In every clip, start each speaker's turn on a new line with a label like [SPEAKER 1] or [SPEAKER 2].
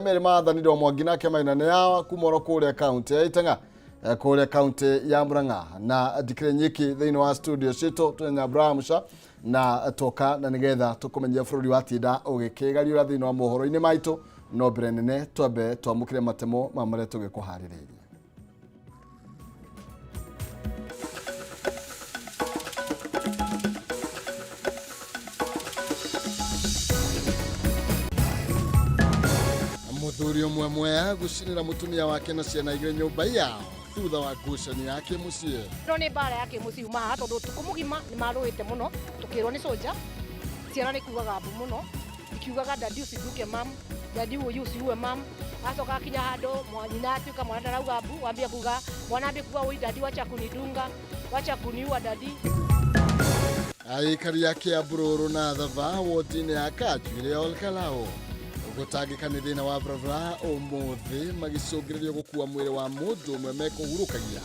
[SPEAKER 1] Merĩ mathanire Mwangi nake Maina nĩ ya kuma oro kũrĩa kaunti ya Itang'a, kũrĩa kaunti ya Murang'a, na ndikĩrĩ nyiki thĩinĩ wa studio citũ twĩna Abraham Sha na toka na nĩgetha tũkũmenyia bũrũri wa tinda ũgĩkĩgariũra thĩinĩ wa mohoro-inĩ maitũ. No mbere nene twambe twamũkĩre matemo ma marĩa tũgĩkũharĩrĩirie. Mũthuri ũmwe Mwea gũcinĩra mũtumia wake na ciana igĩrĩ nyũmba yao thutha wa ngucanio ya kĩmũciĩ.
[SPEAKER 2] Ĩno nĩ mbara ya kĩmũciĩ yuma haha, tondũ ũtukũ mũgima nĩ marũĩte mũno, tũkĩrwo nĩ soja. Ciana nĩ kugaga mbu mũno, ikiugaga, "Daddy, usiduke mam, daddy, ũyũ usiue mam." Acoka akinya handũ nyina atuĩka mwana ndarauga mbu, wambia kuga, mwana ambia kuga, "Oi daddy, wacha kunidunga, wacha kuniua daddy."
[SPEAKER 1] Aikari a Kiambururu na Thava wodi-inĩ ya Kanju ĩrĩa Olkalou gũtangĩka nĩ thĩna wa barabara ũmũthĩ, magĩcũngĩrĩrio gũkua mwĩrĩ wa mũndũ ũmwe mekũhurũkagia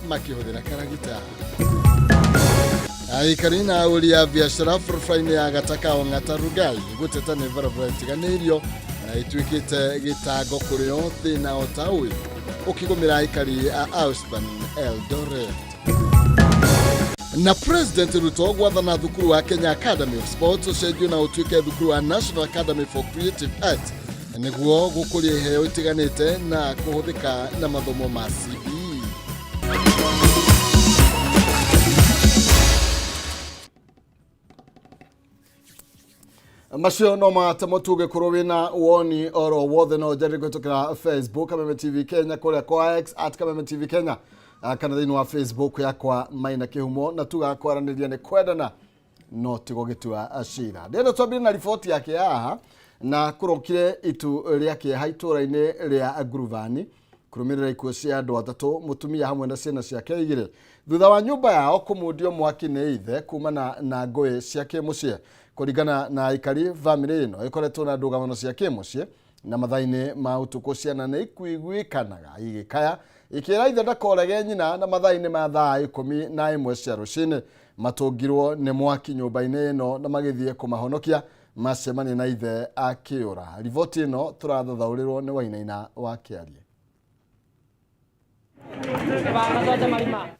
[SPEAKER 1] makĩhũthĩra karagita. Aikari na ahũri a biacara barabara-inĩ ya Gataka Ong'ata Rugai gũteta nĩ barabara ĩtiganĩirio na ĩtuĩkĩte gĩtango kũrĩ o. Thĩna o ta ũyũ ũkĩgũmĩra aikari a Ausban Eldoret. Na President Ruto gwathana thukuru wa Kenya Academy of Sports ũcenjio na ũtuĩke thukuru wa National Academy for Creative Arts nĩguo gũkũria iheo itiganĩte na kũhũthĩka na mathomo ma CBE. Macio no matemo. Tũngĩkorwo wĩna woni oro wothe, no njarĩrie kũhĩtũkĩra Facebook Kameme TV Kenya, kũrĩa kwa X @KamemeTV Kenya, kana thĩinĩ wa Facebook yakwa Maina Kĩhumo. Na tugaga kwaranĩria nĩ kwendana, no tigo gĩtua cira. Ndĩrenda twambire na riboti yake haha. Na kũrokire itu rĩa kĩeha itũũra-inĩ rĩa Ngurubani kũrũmĩrĩra ikuũ cia andũ atatũ, mũtumia hamwe na ciana ciake igĩrĩ, thutha wa nyũmba yao kũmundio mwaki nĩ ithe kumana na ngũĩ cia kĩmũciĩ. Kũringana na aikari, bamĩrĩ ĩno ĩkoretwo na ndũgamano cia kĩmũciĩ, na mathaa-inĩ ma ũtukũ ciana nĩ ikuiguĩkanaga igĩkaya ikĩra ithe ndakorage nyina. Na mathaa-inĩ ma thaa 11 cia rũcinĩ matũngirwo nĩ mwaki nyũmba-inĩ ĩno, na magĩthiĩ kũmahonokia macemania na ithe akĩũra. Riboti ĩno tũrathathaũrĩrwo nĩ Wainaina wa Kĩarie.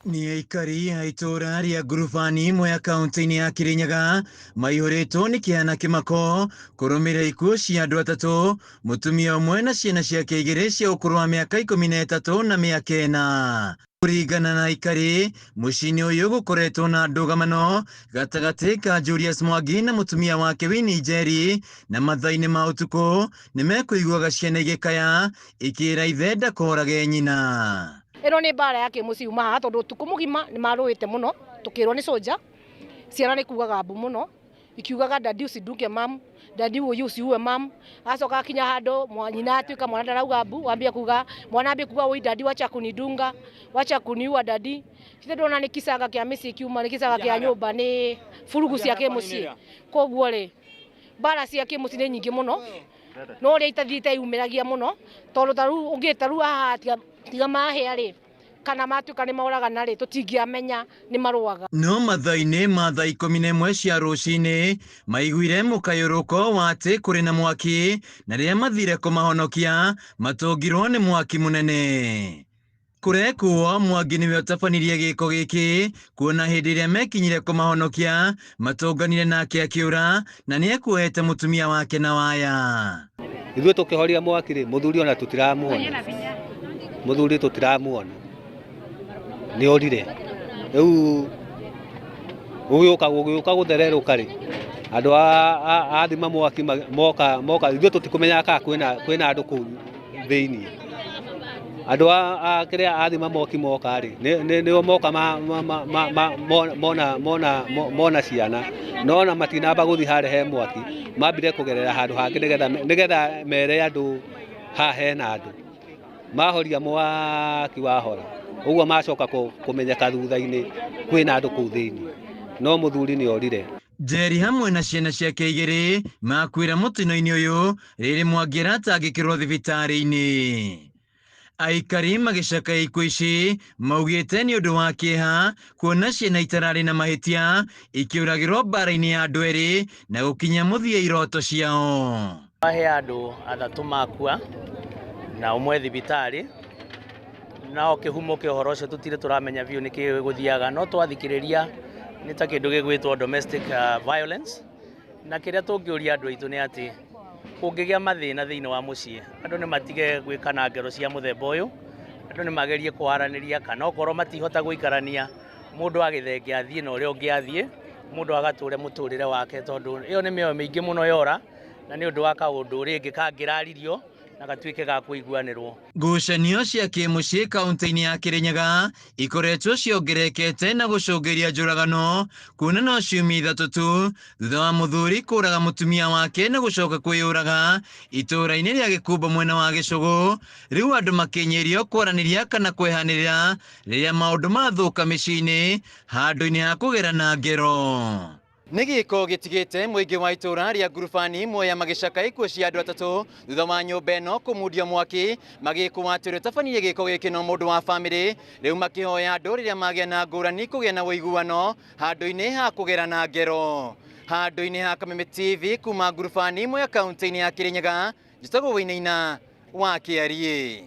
[SPEAKER 3] Nĩ aikari a itũũra rĩa Ngurubani, Mwea, kaunti-inĩ ya Kirinyaga maihũrĩtwo nĩ kĩeha na kĩmako kũrũmĩrĩra ikuũ cia andũ atatũ, mũtumia ũmwe na ciana ciake igĩrĩ cia ũkũrũ wa mĩaka 13 na mĩaka 4. Kũringana na aikari, mũciĩ-inĩ ũyũ gũkoretwo na ndũgamano gatagatĩ ka Julius Mwangi na mũtumia wake Winnie Njeri, na mathaa-inĩ ma ũtukũ nĩ mekũiguaga ciana igĩkaya ikĩra ithe ndakorage nyina.
[SPEAKER 2] Ĩno nĩ mbara ya kĩmũciĩ yuma haha, tondũ ũtukũ mũgima nĩ marũĩte mũno, tũkĩrwo nĩ soja. Ciana nĩ kugaga mbu mũno, ikiugaga, "Daddy, usiduke mam, daddy, ũyũ usiue mam." Acoka akinya handũ nyina atuĩka mwana ndarauga mbu, wambia kuga, mwana ambia kuga, "Oi daddy, wacha kunidunga, wacha kuniua daddy." Ithe ndona nĩ kicanga kĩa mĩciĩ kiuma, nĩ kicanga kĩa nyũmba, nĩ burugu cia kĩmũciĩ. Koguo rĩ, mbara cia kĩmũciĩ nĩ nyingĩ mũno, no ũrĩa itathiĩte yumĩragia mũno, tondũ ta rĩu ũngĩ ta rĩu haha tiga mahĩa rĩ, kana matuĩka nĩ moragana rĩ, tũtingĩamenya nĩ marũaga.
[SPEAKER 3] No mathaa-inĩ ma thaa 11 cia rũcinĩ maiguire mũkayũrũko wa atĩ kũrĩ na mwaki, na rĩrĩa mathire kũmahonokia matũngirwo nĩ mwaki mũnene. Kũrekwo Mwangi nĩwe ũtabanirie gĩko gĩkĩ, kuona hĩndĩ ĩrĩa mekinyire kũmahonokia matũnganire nake akĩũra, na nĩ ekuohete mũtumia wake na waya.
[SPEAKER 4] Ithuĩ tũkĩhoria mwaki rĩ, mũthuri ona tũtiramuona, mũthuri tũtiramuona, nĩ orire. Rĩu gũgĩũka gũthererũka rĩ, andũ a thima mwaki moka, ithuĩ tũtikũmenyaga kana kwĩna andũ kũu thĩiniĩ. Andũ a kĩrĩa a thima mwaki moka rĩ, nĩo moka mona ciana, no ona matinamba gũthiĩ harĩa he mwaki, mambire kũgerera handũ hangĩ nĩgetha mere andũ haha hena andũ. Mahoria mwaki wahora ũguo, macoka kũmenyeka thutha-inĩ kwĩna andũ kũu thĩiniĩ, no mũthuri nĩ orire.
[SPEAKER 3] Njeri hamwe na ciana ciake igĩrĩ makuĩra mũtino-inĩ ũyũ rĩrĩ Mwangi aratangĩkĩrwo thibitarĩ-inĩ. Aikari magĩcakaya ikuũ ici maugĩte nĩ ũndũ wa kĩeha kuona ciana itararĩ na mahĩtia ikĩũragĩrwo mbara-inĩ ya andũ erĩ na gũkinya mũthia iroto ciao.
[SPEAKER 5] He andũ athatũ makua na ũmwe thibitarĩ, no kĩhumo kĩa ũhoro ũcio tũtirĩ tũramenya biũ nĩkĩ gũthiaga, no twathikĩrĩria nĩ ta kĩndũ gĩgwĩtwo domestic violence, na kĩrĩa tũngĩũria andũ aitũ nĩ atĩ kũngĩgĩa mathĩna thĩinĩ wa mũciĩ, andũ nĩ matige gwĩkana ngero cia mũthemba ũyũ, andũ nĩ magerie kwaranĩria, kana okorwo matihota gũikarania, mũndũ agĩthenge athiĩ na ũrĩa ũngĩ athiĩ, mũndũ agatũre mũtũrĩre wake, tondũ ĩyo nĩ mĩoyo mĩingĩ mũno yora, na nĩ ũndũ wa kaũndũ rĩngĩ kangĩraririo na gatuĩke ga kũiguanĩrwo.
[SPEAKER 3] Ngucanio cia kĩmũciĩ kaunti-inĩ ya Kirinyaga ikoretwo ciongererekete na gũcũngĩrĩria njũragano kuona no ciumia ithatũ tu thutha wa mũthuri kũraga mũtumia wake na gũcoka kwĩyũraga itũũra-inĩ rĩa Gĩkumba mwena wa Gĩcũgũ. Rĩu andũ makĩnyĩrio kwaranĩria kana kwehanĩrĩra rĩrĩa maũndũ mathũka mĩciĩ-inĩ handũ-inĩ ha kũgerana ngero. Nĩ gĩko gĩtigĩte mũingĩ wa itũũra rĩa Ngurubani Mwea magĩcaka ikuũ cia andũ atatũ thutha wa nyũmba ĩno kũmundio mwaki magĩkwo atĩ ũrĩa ũtabanirie gĩko gĩkĩ no mũndũ wa bamĩrĩ. Rĩu makĩhoya andũ rĩrĩa magĩa na ngũrani kũgĩa na ũiguano handũ-inĩ ha kũgerana ngero. Handũ-inĩ ha Kameme TV kuma Ngurubani Mwea kaunti-inĩ ya Kirinyaga, njĩtagwo Wainaina wa Kĩariĩ.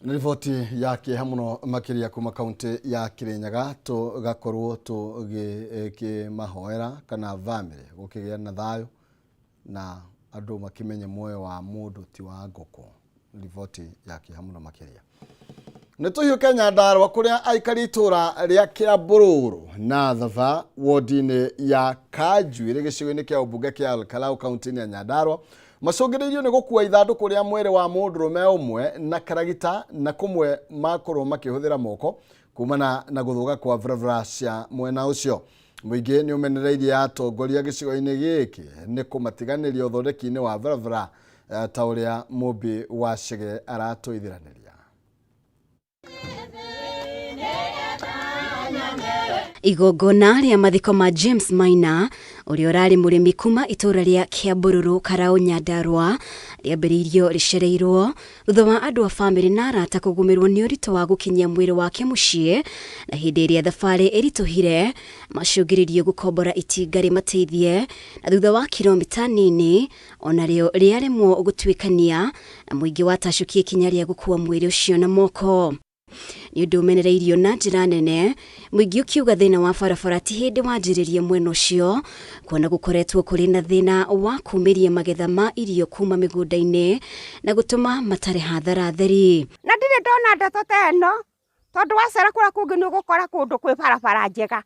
[SPEAKER 1] Nĩ riboti ya kĩeha mũno makĩria kuma kaunti ya Kirinyaga, tũgakorwo tũgĩkĩmahoera kana bamĩrĩ gũkĩgĩa na thayũ na andũ makĩmenye muoyo wa mũndũ ti wa ngũkũ. Riboti ya kĩeha mũno makĩria. Nĩ tũhiũke Nyandarũa kũrĩa aikari itũũra rĩa Kĩambũrũrũ na Thaba wodi-inĩ ya Kanjuĩrĩ gĩcigo-inĩ kĩa ũmbunge kĩa Olkalau kaunti-inĩ ya Nyandarũa macũngĩrĩirio nĩ gũkua ithandũkũ rĩa mwĩrĩ wa mũndũrũme ũmwe na karagita na kũmwe makorwo makĩhũthĩra moko kumana na gũthũka kwa barabara cia mwena ũcio. Mũingĩ nĩ ũmenereirie atongoria gĩcigo-inĩ gĩkĩ nĩ kũmatiganĩria ũthondeki-inĩ wa barabara ta ũrĩa Mũmbi wa Chege aratũithiranĩria.
[SPEAKER 6] Igongona rĩa mathiko ma James Maina ũrĩa ũrarĩ mũrĩmi kuma itũũra rĩa Kĩambũrũrũ Karaũ Nyandarũa rĩambĩrĩirio rĩcereirwo thutha wa andũ a bamĩrĩ na arata kũgũmĩrwo nĩ ũritũ wa gũkinyia mwĩrĩ wake mũciĩ, na hĩndĩ ĩrĩa thabarĩ ĩritũhire macũngĩrĩrio gũkombora itinga rĩmateithie, na thutha wa kilomita nini onarĩo rĩaremwo gũtuĩkania na mũingĩ watacũkia ikinya rĩa gũkua mwĩrĩ ũcio na moko. Nĩ ũndũ ũmenereirio na njĩra nene, mũingĩ ũkiuga thĩna wa barabara ti hĩndĩ wanjĩrĩria mwena ũcio, kuona gũkoretwo kũrĩ na thĩna wa kumĩria magetha ma irio kuma mĩgũnda-inĩ na gũtũma matarĩ hathara theri.
[SPEAKER 7] Na ndirĩ ndona ndeto ta ĩno, tondũ wacera kũrĩa kũngĩ nĩ ũgũkora kũndũ kwĩ barabara njega,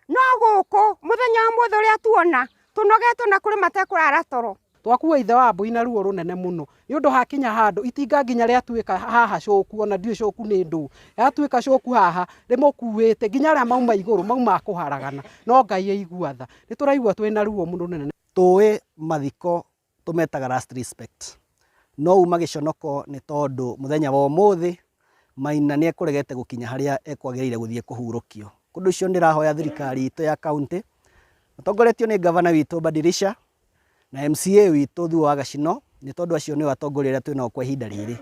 [SPEAKER 7] no gũkũ mũthenya wa mũthĩ ũrĩa tuona tũnogetwo na kũrĩ matekũrara toro.
[SPEAKER 8] Twakua ithe wa mbũi na ruo rũnene mũno nĩ ũndũ hakinya handũ itinga nginya rĩatuĩka haha cũku, ona ndiũĩ cũku nĩ ndũ, yatuĩka cũku haha rĩmũkuĩte nginya arĩa mauma igũrũ mauma kũharagana, no Ngai aigua tha. Nĩ tũraigua twĩna ruo mũno rũnene.
[SPEAKER 9] Tũĩ mathiko tũmetaga last respect, no uma gĩconoko nĩ tondũ mũthenya wa ũmũthĩ Maina nĩ ekũregete gũkinya harĩa ekwagĩrĩire gũthiĩ kũhurũkio. Ũndũ ũcio ndĩrahoya thirikari itũ ya kaunti matongoretio nĩ gavana witũ Badilisha na MCA witũ Thuo wa Gacino, nĩ tondũ acio nĩo atongoria arĩa twĩnao kwa ihinda rĩrĩ,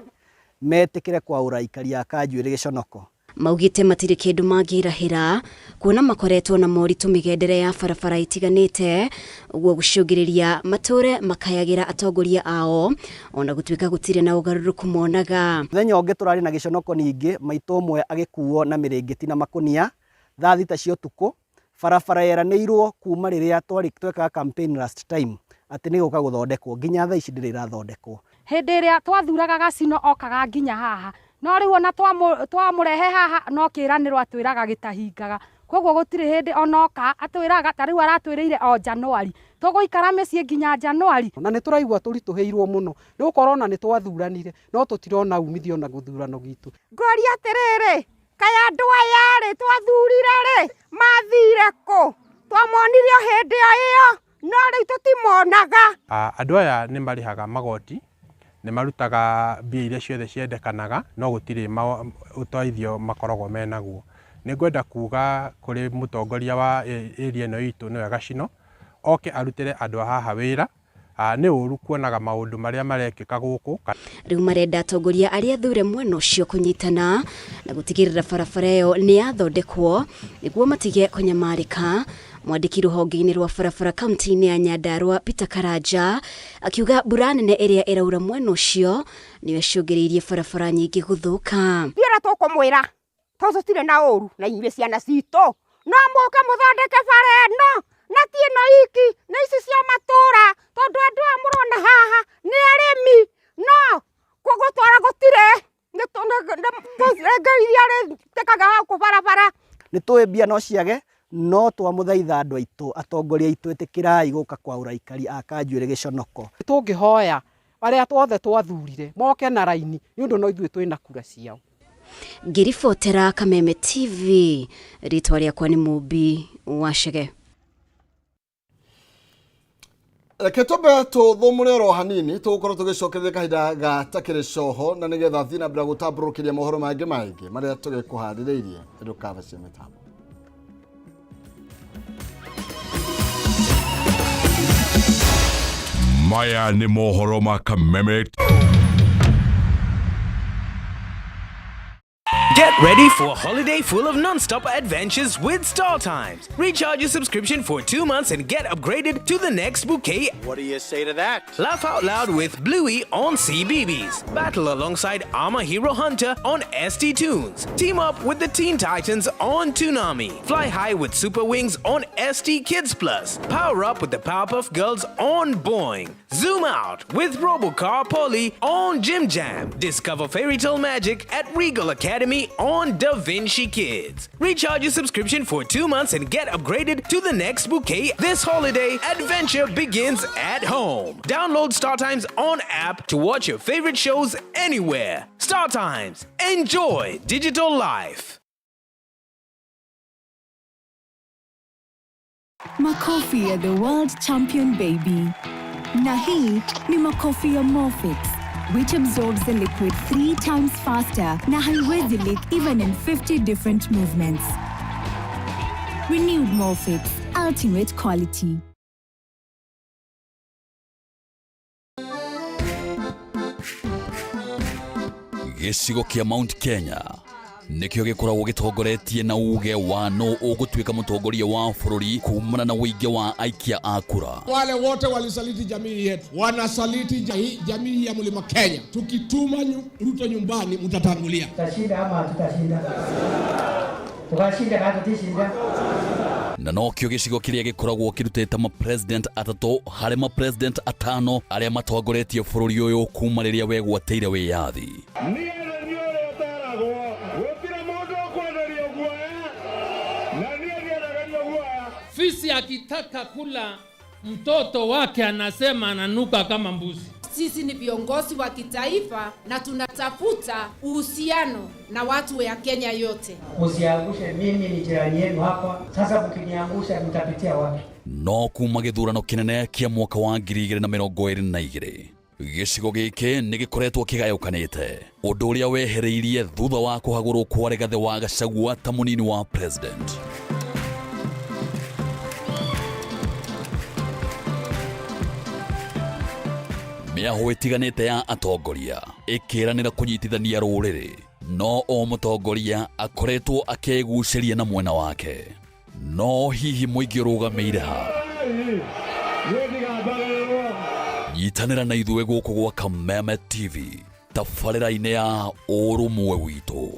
[SPEAKER 9] metĩkĩre kwaũra aikari a Kanjuĩrĩ gĩconoko.
[SPEAKER 6] Maugĩte matirĩ kĩndũ mangĩrahĩra kuona makoretwo na moritũ mĩgendere ya barabara itiganĩte, ũguo gũcũngĩrĩria matũre makayagĩra atongoria ao ona gũtuĩka gũtirĩ na ũgarũrũku monaga.
[SPEAKER 9] Mũthenya ũngĩ tũrarĩ na gĩconoko ningĩ, maitũ ũmwe agĩkuo na mĩrĩngĩti na makũnia thaa thita cia ũtukũ. Barabara yeranĩirwo kuma rĩrĩa twekaga campaign last time atĩ nĩ gũka gũthondekwo, nginya thaa ici ndĩrĩ ĩrathondekwo.
[SPEAKER 10] Hĩndĩ ĩrĩa twathuraga Gacino okaga nginya haha, no rĩu ona twamũrehe haha no kĩranĩro atwĩraga gĩtahingaga, koguo gũtirĩ hĩndĩ onoka atwĩraga ta rĩu aratwĩrĩire o Januari, tũgũikara mĩciĩ nginya Januari.
[SPEAKER 8] Na nĩ tũraigua tũritũhĩirwo mũno nĩ gũkorwo ona nĩ twathuranire no tũtirona umithio na gũthurano gitũ.
[SPEAKER 7] Ngoria atĩrĩrĩ, kaĩ andũ aya rĩ twathurire rĩ mathire kũ? Twamonire o hĩndĩ o ĩyo no rĩu tũtimonaga.
[SPEAKER 11] Andũ aya nĩ marĩhaga magoti, nĩ marutaga mbia iria ciothe ciendekanaga, no gũtirĩ ũteithio makoragwo menaguo. Nĩ ngwenda kuga kũrĩ mũtongoria wa area ĩno itũ nĩwe Gacino, oke arutĩre andũ a haha wĩra. Nĩ ũru kuonaga maũndũ marĩa marekĩka gũkũ.
[SPEAKER 6] Rĩu marenda atongoria arĩa thure mwena ũcio kũnyitana na gũtigĩrĩra barabara ĩyo nĩ yathondekwo nĩguo matige kũnyamarĩka. Mwandĩki rũhonge-inĩ rwa barabara kaunti-inĩ ya Nyandarua Peter Karanja akiuga mbura nene ĩrĩa ĩraura mwena ũcio nĩyo ĩcũngĩrĩirie barabara nyingĩ gũthũka.
[SPEAKER 7] Ithuĩ tũkũmwĩra tondũ tũtirĩ na ũru na inyuĩ ciana citũ, no mũke mũthondeke bara ĩno na ti ĩno iki, nĩ ici cia matũra, tondũ andũ aya mũrona haha nĩ arĩmi, no gũtwara gũtirĩ, rĩngĩ iria rĩtĩkaga gũkũ barabara.
[SPEAKER 9] Nĩ tũĩ mbia no ciage, no twamũthaitha andũ aitũ, atongoria aitũ, ĩtĩkĩrai gũka kwaũra aikari a Kanjuĩrĩ gĩconoko.
[SPEAKER 8] Tũngĩhoya arĩa othe twathurire moke na raini nĩ ũndũ no ithuĩ twĩna kura ciao.
[SPEAKER 6] Ngĩribotera Kameme TV, rĩtwa rĩakwa nĩ Mũmbi wa Chege.
[SPEAKER 1] Reke twambe tũthũmũre oro hanini, tũgũkorwo tũgĩcokereria kahinda gatakĩrĩ coho, na nĩgetha thiĩ na mbere gũtambũrũkĩria mohoro mangĩ maingĩ marĩa tũgĩkũharĩrĩirie. Ndũkabacie mĩtambo.
[SPEAKER 12] Maya nĩ mohoro ma Kameme.
[SPEAKER 13] Get ready for a holiday full of non-stop adventures with StarTimes. Recharge your subscription for 2 months and get upgraded to the next bouquet.
[SPEAKER 14] What do you say to that?
[SPEAKER 13] Laugh out loud with Bluey on CBeebies. Battle alongside Armor Hero Hunter on ST Tunes. Team up with the Teen Titans on Toonami. Fly high with Super Wings on ST Kids Plus. Power up with the Powerpuff Girls on Boing. Zoom out with Robocar Polly on Jim Jam. Discover fairy tale magic at Regal Academy on Da Vinci Kids. Recharge your subscription for 2 months and get upgraded to the next bouquet. This holiday, adventure begins at home. Download StarTimes on app to watch your favorite shows anywhere. StarTimes. Enjoy digital life.
[SPEAKER 15] Makofi ya the world champion baby. Na hii ni makofi ya Molfix, which absorbs the liquid 3 times faster na haiwezi leak even in 50 different movements. Renewed Molfix, ultimate quality.
[SPEAKER 16] Gĩcigo kĩa Mount Kenya nĩkĩo gĩkoragwo gĩtongoretie na uge wa no ũgũtuĩka mũtongoria wa bũrũri kumana na ũingĩ wa aikia a kura.
[SPEAKER 17] Wale wote walisaliti jamii yetu, wanasaliti jamii ya Mlima Kenya. Tukituma Ruto nyumbani, mtatangulia.
[SPEAKER 18] Tutashinda ama hatutashinda? Tukashinda kana tutishinda?
[SPEAKER 16] Na nokĩo gĩcigo kĩrĩa gĩkoragwo kĩrutĩte ma-president atatũ harĩ ma-president atano arĩa matongoretie bũrũri ũyũ kuma rĩrĩa wegwatĩire wĩyathi.
[SPEAKER 19] Fisi akitaka kula mtoto wake anasema ananuka kama mbuzi.
[SPEAKER 20] Sisi ni viongozi wa kitaifa na tunatafuta uhusiano na watu ya Kenya yote.
[SPEAKER 18] Usiangushe, mimi ni jirani yenu hapa. Sasa mkiniangusha mtapitia wapi?
[SPEAKER 16] No kuma gĩthurano kĩnene kĩa mwaka wa 2022 gĩcigo gĩkĩ nĩ gĩkoretwo kĩgayũkanĩte, ũndũ ũrĩa wehereirie thutha wa kũhagũrwo kwa Rigathĩ wa Gachagua ta mũnini wa president. Mĩahũ ĩtiganĩte ya atongoria ĩkĩranĩra kũnyitithania rũrĩrĩ, no o mũtongoria akoretwo akĩgucĩria na mwena wake. No hihi mũingĩ ũrũgamĩire ha? Nyitanĩra na ithuĩ gũkũ gwa Kameme TV tabarĩra-inĩ ya ũrũmwe witũ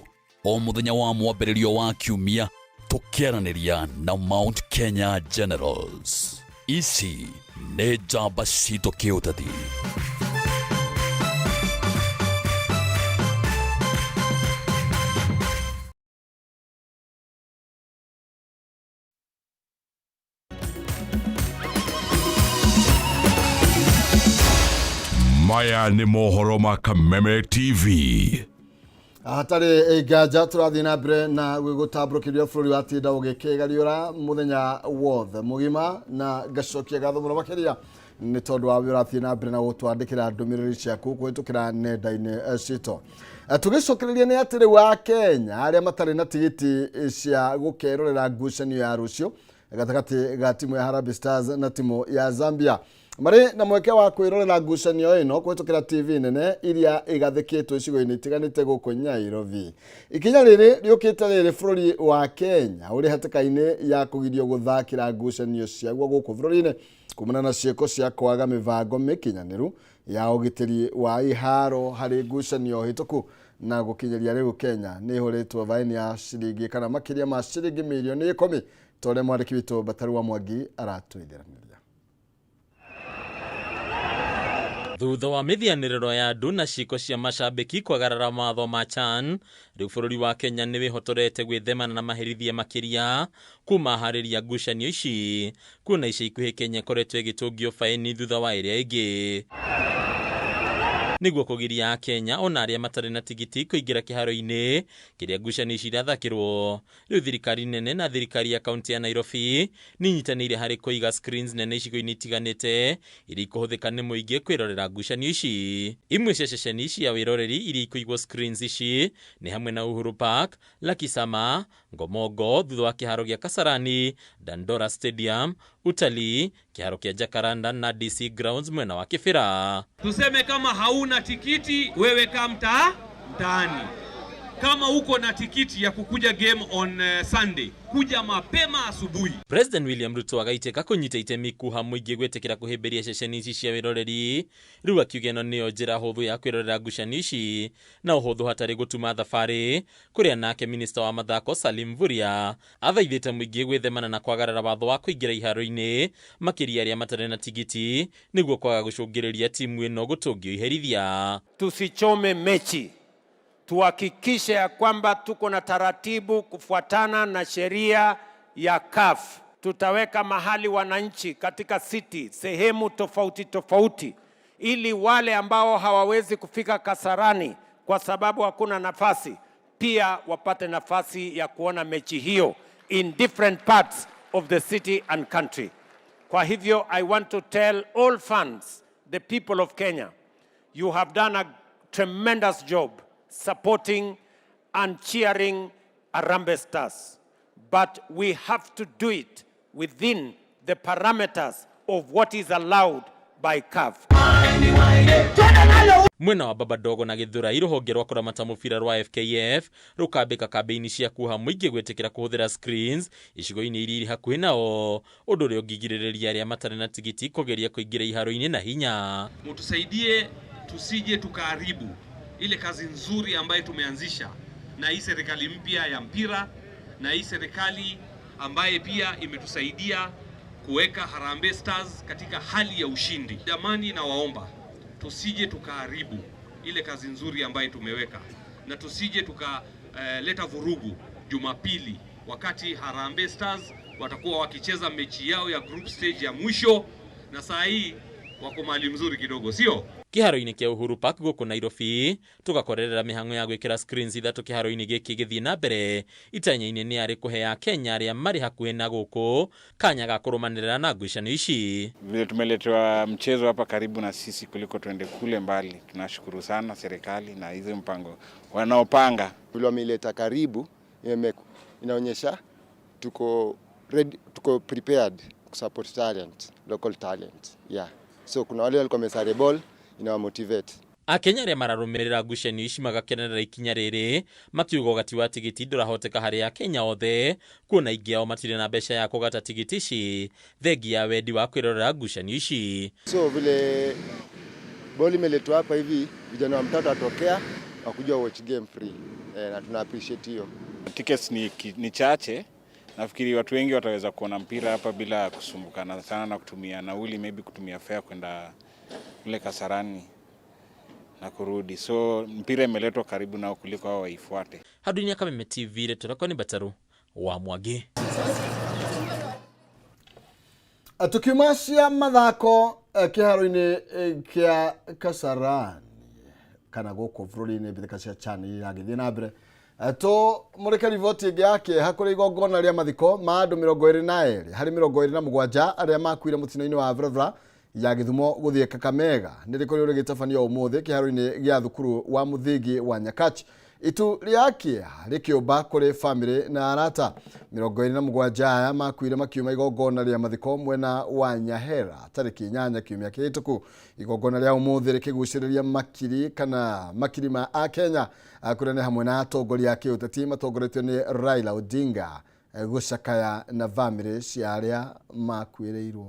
[SPEAKER 16] o mũthenya wa mwambĩrĩrio wa kiumia, tũkĩaranĩria na Mount Kenya Generals. Ici nĩ njamba citũ kĩũteti.
[SPEAKER 12] Maya nĩ mohoro ma Kameme TV.
[SPEAKER 1] Hatarĩ nganja tũrathiĩ na mbere na gũgũtambũrũkĩria bũrũri wa tinda ũgĩkĩgariũra mũthenya wothe mũgima, na ngacokia ngatho mũno makĩria nĩ tondũ wa wĩ ũrathiĩ na mbere na gũtwandĩkĩra ndũmĩrĩri ciaku kũhĩtũkĩra nenda-inĩ citũ. Tũgĩcokereria nĩ atĩ rĩu a Kenya arĩa matarĩ na tigiti cia gũkerorera ngucanio ya rũciũ gatagatĩ ga timu ya Harambee Stars na timu ya Zambia Marĩ na mweke wa kwĩrorera ngucanio ĩno kũhĩtũkĩra TV nene iria igathĩkĩtwo icigo-inĩ itiganĩte gũkũ Nyairobi. Ikinya rĩrĩ rĩũkĩte rĩrĩ bũrũri wa Kenya ũrĩ hatĩka-inĩ ya kũgirio gũthakĩra ngucanio ciaguo gũkũ bũrũri-inĩ kumana na ciĩko cia kwaga mĩbango mĩkinyanĩru ya ũgitĩri wa iharo harĩ ngucanio hĩtũku. Na gũkinyĩria rĩu Kenya nĩ ĩhũrĩtwo baini ya ciringi kana makĩria ma ciringi mirioni 10 ta ũrĩa mwandĩki witũ Bataru wa Mwangi aratũithĩranĩria.
[SPEAKER 14] Thutha wa mĩthianĩrĩro ya andũ na ciĩko cia macambĩki kwagarara mawatho ma CHAN, rĩu bũrũri wa Kenya nĩ wĩhotorete gwĩthemana na maherithia makĩria kuma harĩria ngucanio ici, kuona ica ikuhĩ Kenya ĩkoretwo ĩgĩtũngio baini thutha wa ĩrĩa ĩngĩ. Nĩguo kũgiria Akenya ona arĩa matarĩ na tigiti kũingĩra kĩharo-inĩ kĩrĩa ngucanio ici irathakĩrwo. Rĩu thirikari nene na thirikari ya kaunti ya Nairobi nĩ inyitanĩire harĩ kũiga screens nene icigo-inĩ itiganĩte iria ikũhũthĩka nĩ mũingĩ kwĩrorera ngucanio ici. Imwe cia ceceni cia wĩroreri iria ikũigwo screens ici nĩ hamwe na Uhuru Park, Lucky Summer, Ngomongo thutha wa kĩharo gĩa Kasarani, Dandora Stadium, Utalii, kĩharo kĩa Jacaranda na DC Grounds mwena wa Kibera.
[SPEAKER 21] Tuseme kama hauna tikiti wewe kaa mtaani. Kama uko na tikiti ya kukuja game on Sunday, kuja mapema asubuhi.
[SPEAKER 14] President William Ruto agaitĩka kũnyita itemi kuha mũingĩ gwĩtĩkĩra kũhĩmbĩria ceceni ici cia wĩroreri, rĩu akiuga ĩno nĩyo njĩra hũthũ ya kwĩrorera ngucanio ici na ũhũthũ hatarĩ gũtuma thabarĩ, kũrĩa nake minista wa mathako Salim Mvurya athaithĩte mũingĩ gwĩthemana na kwagarara watho wa kũingĩra iharo-inĩ makĩria arĩa matarĩ na tigiti nĩguo kwaga gũcũngĩrĩria timu ĩno gũtũngio iherithia.
[SPEAKER 22] Tusichome mechi, tuhakikishe ya kwamba tuko na taratibu kufuatana na sheria ya CAF. Tutaweka mahali wananchi katika city sehemu tofauti tofauti, ili wale ambao hawawezi kufika Kasarani kwa sababu hakuna nafasi pia wapate nafasi ya kuona mechi hiyo in different parts of the city and country. Kwa hivyo I want to tell all fans, the people of Kenya, you have done a tremendous job supporting and cheering Harambee Stars. But we have to do it within the parameters of what is allowed by CAF.
[SPEAKER 14] Mwena wa Baba Dogo na Githurai, rũhonge rwa kũramata mũbira rwa FKF rũkambĩka kambĩini cia kuoha mũingĩ gwĩtĩkĩra kũhũthĩra screens icigo-inĩ iria irĩ hakuhĩ nao, ũndũ ũrĩa ũngĩgirĩrĩria arĩa matarĩ na tigiti kũgeria kũingĩra iharo-inĩ na hinya.
[SPEAKER 21] Mutusaidie tusije tukaharibu ile kazi nzuri ambayo tumeanzisha na hii serikali mpya ya mpira na hii serikali ambaye pia imetusaidia kuweka Harambee Stars katika hali ya ushindi. Jamani, nawaomba tusije tukaharibu ile kazi nzuri ambayo tumeweka na tusije tukaleta vurugu Jumapili wakati Harambee Stars watakuwa wakicheza mechi yao ya group stage ya mwisho, na saa hii wako mahali mzuri kidogo, sio?
[SPEAKER 14] Kĩharo-inĩ kĩa Uhuru Park gũkũ Nairobi tũgakorerera mĩhang'o ya gwĩkĩra screens ithatũ kĩharo-inĩ gĩkĩ gĩthiĩ na mbere itanya-inĩ nĩ arĩ kũhe Akenya arĩa marĩ hakuhĩ na gũkũ kanya ga kũrũmanĩrĩra na ngucanio ici.
[SPEAKER 23] Vile tumeletewa mchezo hapa karibu na sisi kuliko tuende kule mbali. Tunashukuru sana serikali na hizi mpango wanaopanga.
[SPEAKER 24] Vile wameileta karibu inaonyesha tuko ready, tuko prepared kusupport talent, local talent. Yeah. So kuna wale walikuwa wamesare ball, inawa motivate.
[SPEAKER 14] Akenya arĩa mararũmĩrĩra ngucanio ici magakenerera ikinya rĩrĩ makiuga ũgati wa tigiti ndũrahoteka harĩ Akenya othe, kuona aingĩ ao matirĩ na mbeca ya kũgata tigiti ici thengia ya wendi wa kwĩrorera ngucanio ici.
[SPEAKER 24] So vile ball imeletwa hapa hivi, vijana wa mtaa watokea wakuja watch game free. Na tuna appreciate hiyo.
[SPEAKER 23] Tickets ni chache. Nafikiri watu wengi wataweza kuona mpira hapa bila kusumbukana sana na kutumia nauli, maybe kutumia fare kwenda kule Kasarani na kurudi. So mpira imeletwa karibu nao kuliko hao waifuate.
[SPEAKER 14] Handũ-inĩ ya Kameme TV, rĩtwa rĩakwa nĩ Bataru wa Mwangi.
[SPEAKER 1] Tukiuma cia mathako kĩharo-inĩ kĩa Kasarani kana gũkũ bũrũri-inĩ mbĩtĩka cia CHAN iragĩthiĩ na mbere, tũmũrĩke riboti ĩngĩ ya kĩeha kũrĩ igongona rĩa mathiko ma andũ 22 harĩ 27 arĩa makuire mũtino-inĩ wa barabara ya Gĩthumo gũthiĩ Kakamega nĩ rĩkorirwo rĩgĩtabanio ũmũthĩ kĩharo-inĩ gĩa thukuru wa mũthingi wa Nyakach. Itu rĩa kĩeha rĩkĩũmba kũrĩ bamĩrĩ na arata. 27 aya makuire makiuma igongona rĩa mathiko mwena wa Nyahera tarĩki 8 kiumia kĩhĩtũku. Igongona rĩa ũmũthĩ rĩkĩgucĩrĩria makiri kana makiri ma akenya kũrĩa nĩ hamwe na atongoria a kĩũteti matongoretio nĩ Raila Odinga gũcakaya na bamĩrĩ cia arĩa makuĩrĩirwo.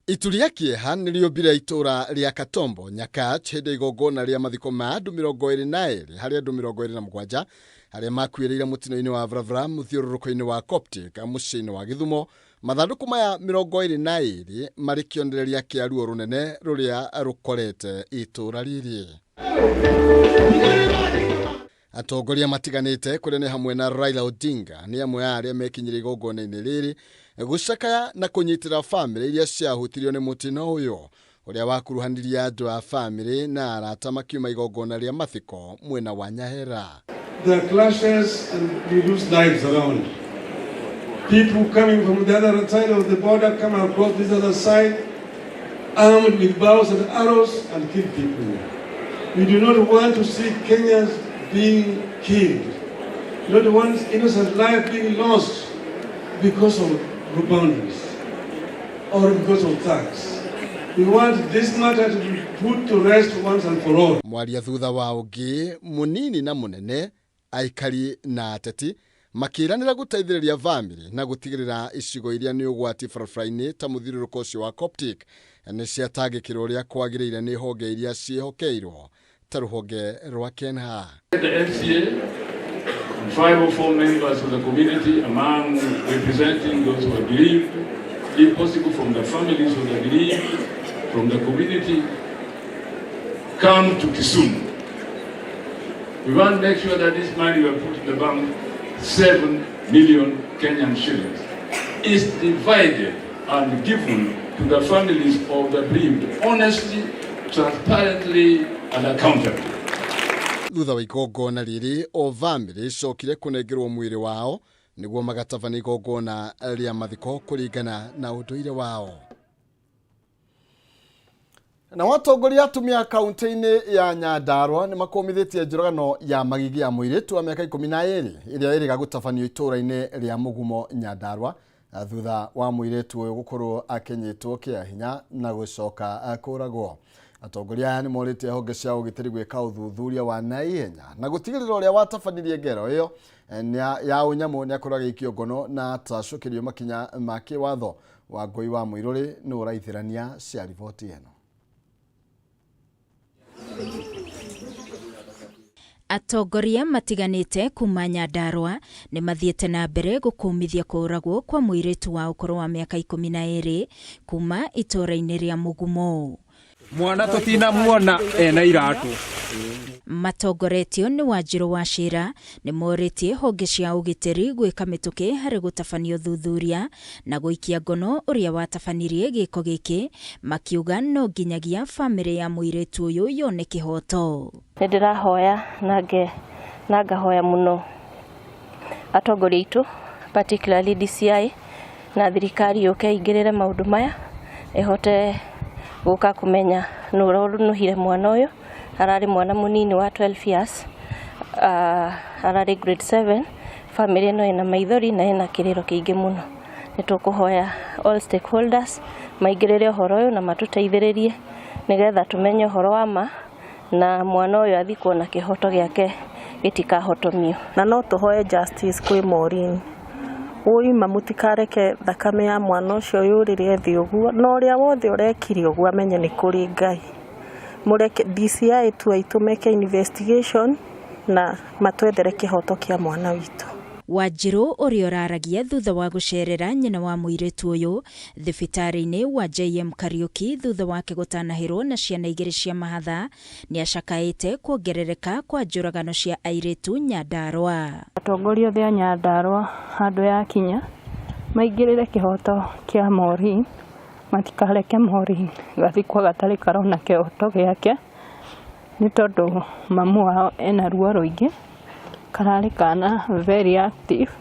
[SPEAKER 1] Itu rĩa kĩeha nĩ rĩũmbire itũra rĩa Katombo Nyakach hĩndĩ ya igongona rĩa mathiko ma andũ 22 harĩ andũ 27 arĩa makuĩrĩire mũtino-inĩ wa barabara mũthiũrũrũko-inĩ wa Coptic mũciĩ-inĩ wa Gĩthumo. Mathandũkũ maya 22 marĩ kĩonereria kĩa ruo rũnene rũrĩa rũkorete itũra rĩrĩ. Atongoria matiganĩte kũrĩa nĩ hamwe na Raila Odinga nĩ amwe a arĩa mekinyire igongona-inĩ rĩrĩ gũcakaya na kũnyitĩra bamĩrĩ iria ciahutirio nĩ mũtino ũyũ ũrĩa wakuruhanirie andũ a bamĩrĩ na arata makiuma igongona rĩa mathiko mwena wa Nyahera.
[SPEAKER 2] There are clashes and we lose lives around. People coming from the other side of the border come across this other side, armed with bows and arrows, and kill people. We do not want to see Kenyans being killed. We don't want innocent life being lost because of boundaries or because of tax. We want this matter to be put to rest once and for all.
[SPEAKER 1] Mwaria thutha wa ũngĩ mũnini na mũnene aikari na ateti makĩranĩra gũteithĩrĩria bamĩrĩ na gũtigĩrĩra icigo iria nĩ ũgwati barabara-inĩ ta mũthiũrũrũko ũcio wa Coptic nĩ ciatangĩkĩrwo ũrĩa kwagĩrĩire nĩ honge iria ciĩhokeirwo ta rũhonge rwa KENHA.
[SPEAKER 3] The MCA and 5 or 4 members of the community among representing those who are bereaved, if possible from the families of the bereaved, from the community, come to Kisumu. We want to make sure that this money we have put in the bank, 7 million Kenyan shillings, is divided and given to the families of the bereaved honestly, transparently, and accountably.
[SPEAKER 1] Thutha wa igongona rĩrĩ o bamĩrĩ icokire kũnengerwo mwĩrĩ wao nĩguo magatabania igongona rĩa mathiko kũringana na ũndũire wao. Na watongoria atumia kaunti-inĩ ya Nyandarua nĩ makũmithĩtie njũragano ya magigi ya mũirĩtu wa mĩaka 12 ĩrĩa ĩrĩga gũtabanio itũũra-inĩ rĩa Mũgumo Nyandarua thutha wa mũirĩtu ũyũ gũkorwo akĩnyitwo kĩa hinya na gũcoka kũragwo. Atongoria aya nĩ morĩtie honge cia ũgitĩri gwĩka ũthuthuria wa naihenya na gũtigĩrĩra ũrĩa watabanirie ngero ĩyo ya ũnyamũ nĩ akorwo agĩikio ngono na atacũkĩrio makinya ma kĩwatho. Wangũi wa Mũirũrĩ nĩ ũraithĩrania cia riboti ĩno.
[SPEAKER 4] Atongoria matiganĩte kuma Nyandarua nĩ mathiĩte na mbere gũkũmithia kũũragwo kwa mũirĩtu wa ũkũrũ wa mĩaka 12 kuma itũũra-inĩ rĩa Mũgumo.
[SPEAKER 5] Mwana tũtinamuona ena iratũ.
[SPEAKER 4] Matongoretio nĩ Wanjirũ wa Cira nĩ morĩtie honge cia ũgitĩri gwĩka mĩtũkĩ harĩ gũtabania ũthuthuria na gũikia ngono ũrĩa watabanirie gĩko gĩkĩ, makiuga no nginyagia bamĩrĩ ya mũirĩtu ũyũ yone kĩhoto.
[SPEAKER 25] Nĩ ndĩrahoya na ngahoya mũno atongoria aitũ, particularly DCI na thirikari yũke ĩingĩrĩre maũndũ maya ĩhote gũka kũmenya nũ ũranuhire mwana ũyũ. Ararĩ mwana mũnini wa 12 years, ararĩ grade 7. Famĩlĩ ĩno ĩna maithori na ĩna kĩrĩro kĩingĩ mũno. Nĩ tũkũhoya all stakeholders maingĩrĩre ũhoro ũyũ na matũteithĩrĩrie nĩgetha tũmenye ũhoro wa ma na mwana ũyũ athikwo na kĩhoto gĩake gĩtikahotomio.
[SPEAKER 26] Na no tũhoe justice kwĩ Maureen. Ũima mũtikareke thakame ya mwana ũcio yũrĩre thĩ ũguo, na ũrĩa wothe ũrekire ũguo amenye nĩ kũrĩ Ngai. Mũreke DCI tu aitũ meke investigation na matwethere kĩhoto kĩa mwana witũ.
[SPEAKER 4] Wanjirũ ũrĩa ũraragia thutha wa gũcerera nyina wa mũirĩtu ũyũ thibitarĩ-inĩ wa JM Kariuki thutha wake gũtanahĩrwo na ciana igĩrĩ cia mahatha nĩacakaĩte kuongerereka kwa njũragano cia airĩtu Nyandarua.
[SPEAKER 27] Atongoria othe a Nyandarua handũ yakinya maingĩrĩre kĩhoto kĩa Maureen, matikareke Maureen gathikwo gatarĩ karona kĩhoto gĩake nĩ tondũ mamu wao ena ruo rũingĩ. Kararĩ kana very active,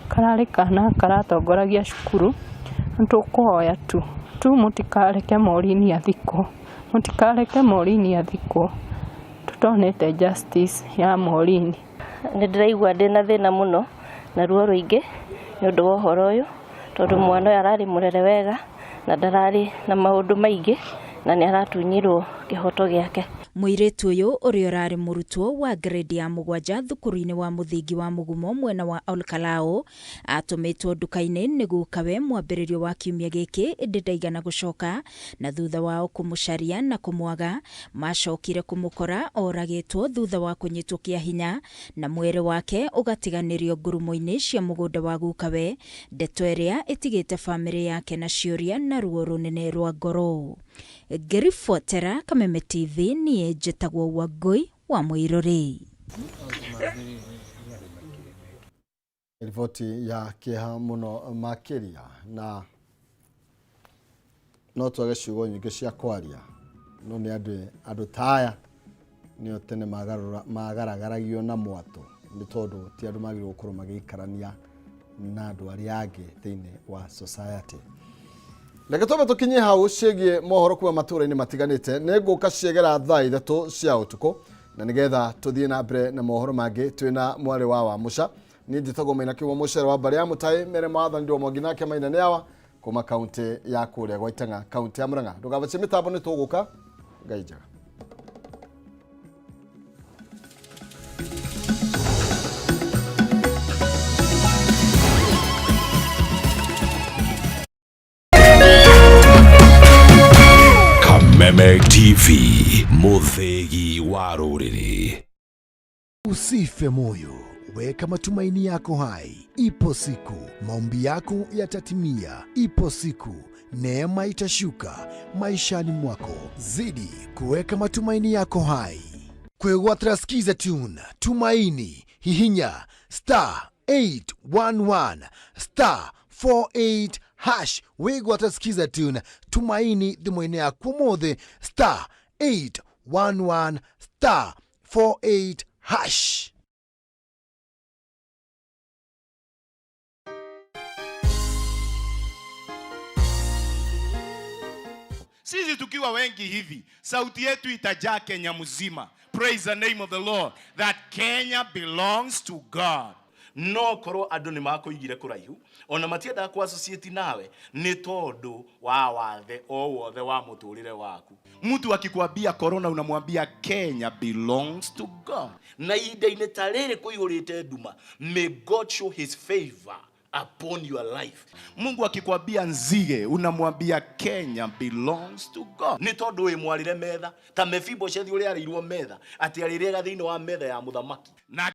[SPEAKER 27] kararĩ kana karatongoragia cukuru. Nĩtũkũhoya tu mũtikareke Maureen athikwo Mũtikareke Maureen athikwo tũtonete justice ya Maureen.
[SPEAKER 25] Nĩ ndĩraigua ndĩna thĩna mũno na ruo rũingĩ nĩ ũndũ wa ũhoro ũyũ, tondũ mwana ũyũ ararĩ mũrere wega na ndararĩ na maũndũ maingĩ na nĩ aratunyirwo kĩhoto gĩake.
[SPEAKER 4] Mũirĩtu ũyũ ũrĩa ũrarĩ mũrutwo wa grade ya 7 thukuru-inĩ wa mũthingi wa Mũgumo mwena wa Olkalou atũmĩtwo nduka-inĩ nĩ gukawe mwambĩrĩrio wa kiumia gĩkĩ, ĩndĩ ndaigana gũcoka, na thutha wao kũmũcaria na kũmwaga macokire kũmũkora oragĩtwo thutha wa kũnyitwo kĩa hinya na mwĩrĩ wake ũgatiganĩrio ngurumo-inĩ cia mũgũnda wa gukawe, ndeto ĩrĩa ĩtigĩte bamĩrĩ yake na ciũria na ruo rũnene rwa ngoro. Ngĩribotera Kameme TV, niĩ njĩtagwo Wangũi wa Mũirũrĩ.
[SPEAKER 1] Riboti ya kĩeha mũno makĩria, na no twage ciugo nyingĩ cia kwaria, no nĩ andũ ta aya nĩo tene magaragaragio na mwatũ, nĩ tondũ ti andũ magĩrĩirwo gũkorwo magĩikarania na andũ arĩa angĩ thĩinĩ wa society. Reke twambe tũkinyie hau ciĩgiĩ mohoro kuma matũũra-inĩ matiganĩte. Nĩ ngũka ciegera thaa 3 cia ũtukũ, na nĩgetha tũthiĩ na mbere na mohoro mangĩ twĩna mwarĩ wa Wamũca. Niĩ njĩtagwo Maina Kĩhumo, mũcere wa mbarĩ ya Mũtai, mere maathani ndĩ Mwangi nake Maina nĩ awa kuma kaunti ya kũrĩa gwa Itang'a, kaunti ya Murang'a. Ndũgabacie mĩtambo, nĩ tũgũka. Ngai njega.
[SPEAKER 12] Kameme TV, muthegi wa rũrĩrĩ.
[SPEAKER 6] Usife moyo, weka matumaini yako hai. Ipo siku maombi yako yatatimia. Ipo siku neema itashuka maishani mwako. Zidi kuweka matumaini yako hai. Kwegwatira Skiza Tune, Tumaini, hihinya star 811 star 48 hash. Wigwatira Skiza Tune, Tumaini thimũ-inĩ yaku ũmũthĩ, star 811 star 48 hash.
[SPEAKER 7] Sisi tukiwa wengi hivi, sauti yetu itajaa Kenya mzima. Praise the name of the Lord, that Kenya belongs to God.
[SPEAKER 8] No korwo andũ nĩ makũigire kũraihu, ona matiendaga ku associate nawe nĩ tondũ wa wathe o wothe wa mũtũrĩre waku.
[SPEAKER 7] Mtu akikwambia corona unamwambia Kenya belongs to God.
[SPEAKER 8] Na ihinda-inĩ ta rĩrĩ kũihũrĩte nduma, may God show his favor upon your life.
[SPEAKER 7] Mungu akikwambia nzige unamwambia Kenya belongs to God.
[SPEAKER 8] Nĩ tondũ wĩ mwarĩre metha ta Mefiboshethi ũrĩa arĩirwo metha, atĩ arĩrĩaga thĩinĩ wa metha ya mũthamaki.
[SPEAKER 7] Na